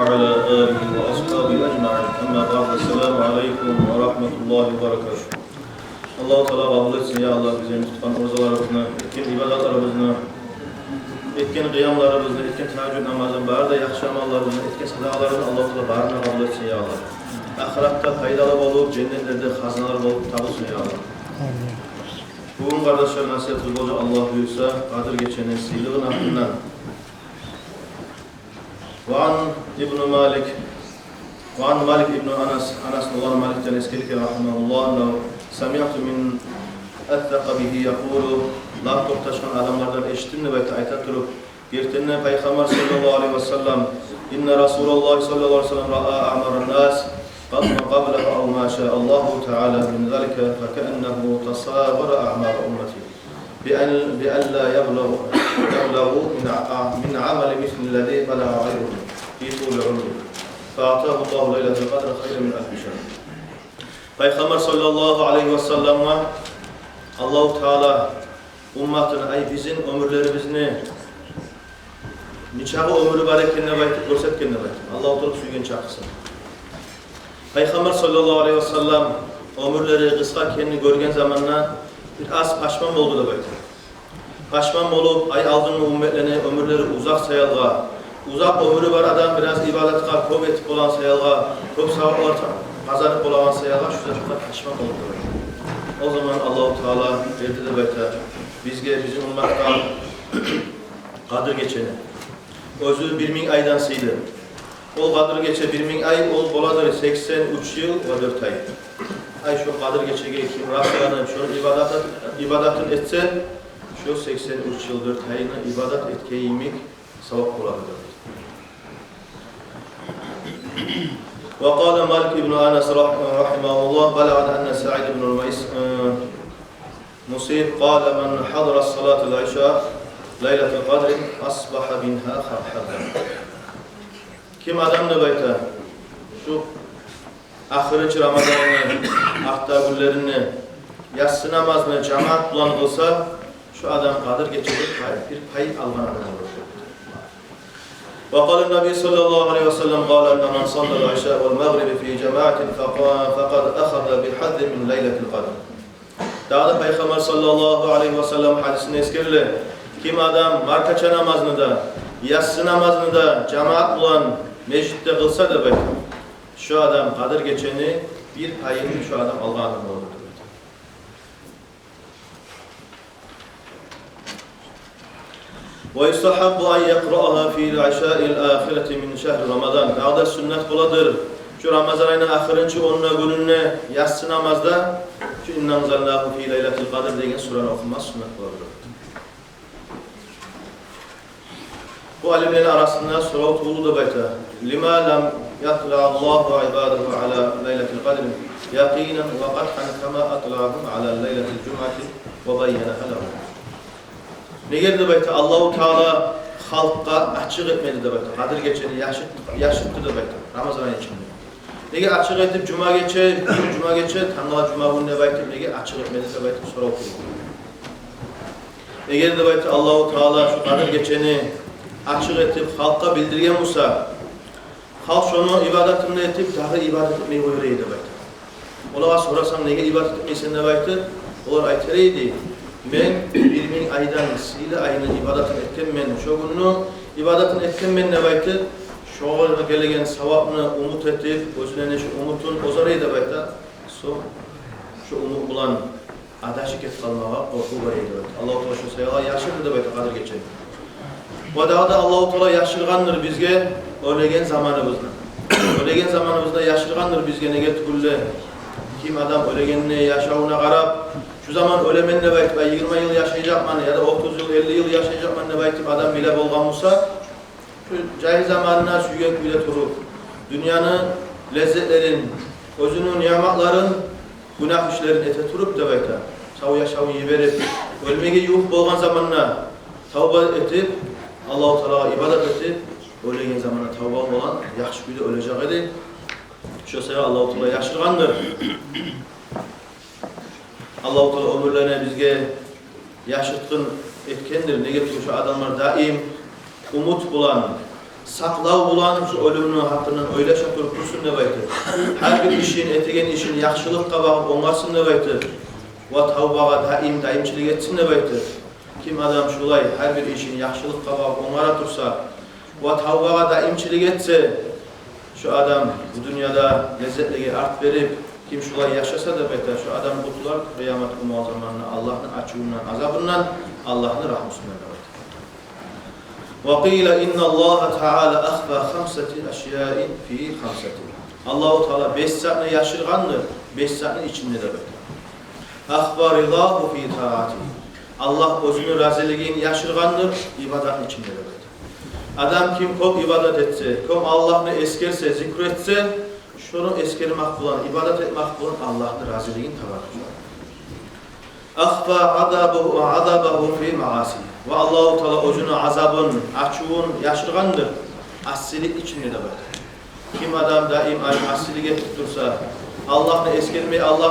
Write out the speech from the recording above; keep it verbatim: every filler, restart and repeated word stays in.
وعلى آله وأصحابه أجمعين. أما بعد، السلام عليكم ورحمة الله وبركاته. Аллагьу Таала къабул этсин, я Аллагь, бизин тутгъан оразаларыбызны, этген ибадатларыбызны, этген къыямларыбызны, этген тагьажжуд намазын, бары да яхшы амалларыбызны, этген садагъаларыбызны Аллагьу Таала барын да къабул этсин, я Аллагь. Ахыратда пайдалы болуп, женнетлерде хазналар болуп табылсын, я Аллагь. Амин. Бугюн, къардашлар, насигьатыбыз болажакъ, Аллагь буюрса, Къадир гечени сыйлылыгъыны гьакъындан. وعن ابن مالك، وعن مالك بن أنس، Анасны уланы Маликден эсгерилген, رحمه الله، أنه سمعت من أثق به يقول, лап токъташгъан адамлардан эшитдим деп айта, айта туруп, гертиден де Пайхаммар صلى الله عليه وسلم, إن رسول الله صلى الله عليه وسلم رأى أعمار الناس قبل، قبله أو ما شاء الله تعالى من ذلك، فكأنه تصاور أعمار أمتي بأن، بأن لا يبلغ، يبلغ من ع، من عمل مثل الذي بلغ غيره في طول عمره، فأعطاه الله ليلة القدر خيرا من ألف شهر. Пайхаммар صلى الله عليه وسلم-гъа Аллагьу Таала умматын, ай, бизин оьмюрлерибизни, нечакъы оьмюрю бар экен деп айтып гёрсетген деп айта. Аллагьу Таала сюйген чакъысын. Пайхаммар صلى الله عليه وسلم оьмюрлери къысгъа экенни гёрген заманда бир аз пашман болду деп айта. Пашман болуп, ай, алдынгъы умметлени оьмюрлери узакъ саялгъа, узакъ оьмюрю бар адам бираз ибадатгъа кёп этип болагъан саялгъа, кёп саваплар къазанып болагъан саялгъа, шу затгъа пашман болду деп айта. О заман Аллагьу Таала берди деп айта бизге, бизин умматгъа Къадир гечени. Оьзю бир минг айдан сыйлы. Ол Къадир гече бир минг ай, ол боладыр сексен уьч йыл ва дёрт ай. Ай, шо Къадир гечеге ким расланып, шону ибадат, ибадатын этсе, шо сексен уьч йыл дёрт айны ибадат этген йимик савап боладыр. وقال مالك بن أنس رح، رحمه الله، بلغني أن سعيد بن الميس، مسيب قال: من حضر صلاة العشاء ليلة القدر أصبح منها خرحبا. Ким адам деп айта, шу ахырынчы Рамазанны артдагъы гюнлеринде яссы намазны жамаат булан къылса, шу адам Къадир гечеде пай, бир пай алгъан адам болур. وقال النبي صلى الله عليه وسلم، قال: إن من صلى العشاء والمغرب في جماعة فق، فقد أخذ بحظ من ليلة القدر. Дагъы да Пайхаммар صلى الله عليه وسلم гьадисинде эсгериле: ким адам маркача намазны да, яссы намазны да жамаат булан межитде къылса деп айта, шу адам Къадир гечени бир пайын шу адам алгъан адам болур деп айта. ويستحب أن يقرأها في العشر الأواخر من شهر رمضان. Дагъы да сюннет боладыр шу Рамазан айны ахырынчы он да гюнюнде яссы намазда шу إنا أنزلناه في ليلة القدر деген сураны охумакъ сюннет боладыр. Бу алимлени арасында сорав тувулду деп айта: لم لم يطلع الله عباده على ليلة القدر يقينا وقطعا كما أطلعهم على ليلة الجمعة وبينها لهم. Неге деп айта, Аллагьу Таала халкъгъа ачыкъ этмеди деп айта, Къадир гечени яшырт, яшыртды деп айта Рамазан айны ичинде. Неге ачыкъ этип жума гече, жума гече, тангала жума гюн деп айтып, неге ачыкъ этмеди деп айтып сорав тувулду. Неге деп айта, Аллагьу Таала шу Къадир гечени ачыкъ этип халкъгъа билдирген буса, халкъ шону ибадатын да этип, дагъы ибадат этмей къояр эди деп айта. Олагъа сорасанг, неге ибадат этмейсен деп айтып, олар айтар эди: мен бир минг айдан сыйлы айны ибадатын этгенмен, шо гюнню ибадатын этгенмен деп айтып, шогъар гелеген савапны умут этип, оьзюню шу умутун озар эди деп айта. Сонг шу умут булан адашып гетип къалмагъа къоркъув бар эди деп айта. Аллагьу Таала шо саялы яшырды деп айта Къадир гечени. Ва дагъы да Аллагьу Таала яшыргъандыр бизге оьлеген заманыбызны. Оьлеген заманыбызны яшыргъандыр бизге, неге тюгюл де ким адам оьлегенине, яшавуна къарап, шу заман оьлемен деп айтып, ай, йигирма йыл яшайжакъман яда отуз йыл, элли йыл яшайжакъман деп айтып адам биле болгъан буса, шу жагьил заманына сюйген кюйде туруп, дюньяны леззетлерин, оьзюню ниъматларын, гюнагь ишлерин эте туруп деп айта, сав яшавун йиберип, оьлмеге ювукъ болгъан заманда тавба этип, Аллагьу Таалагъа ибадат этип, оьлеген заманда тавба булан яхшы кюйде оьлежек эди. Шо саялы Аллагьу Таала яшыргъандыр. Аллагьу Таала оьмюрлени бизге яшыртгъын этгендир. Неге тюгюл шо адамлар даим умут булан, сакълав булан шу оьлюмню гьакъындан ойлаша туруп турсун деп айтып, гьар бир ишин, этеген ишин яхшылыкъгъа багъып онгарсын деп айтып, ва тавбагъа даим, даимчилик этсин деп айтып. Ким адам шулай гьар бир ишин яхшылыкъгъа багъып онгара турса, ва тавбагъа даимчилик этсе, шу адам бу дюньяда леззетлеге арт берип, ким шулай яшаса деп айта, шу адам къутулар къыямат гюн заманда Аллагьны ачувундан, азабындан, Аллагьны рагьмусундан деп айта. Ва къила инна Аллагьа таала ахфа хамсати ашяин фи хамсати. Аллагьу таала беш затны яшыргъандыр, беш затны ичинде деп айта. Ахфа ридагьу фи таати. Аллагь оьзюню разилигин яшыргъандыр ибадатны ичинде деп айта. Адам ким кёп ибадат этсе, кёп Аллагьны эсгерсе, зикру этсе, шуну эсгермек булан, ибадат этмек булан Аллагьны разилигин табар. Ахфа азабагьу, азабагьу фи мааси. Ва Аллагьу таала оьзюню азабын, ачувун яшыргъандыр асилик ичинде деп айта. Ким адам даим ай асилик этип турса, Аллагьны эсгермей, Аллагь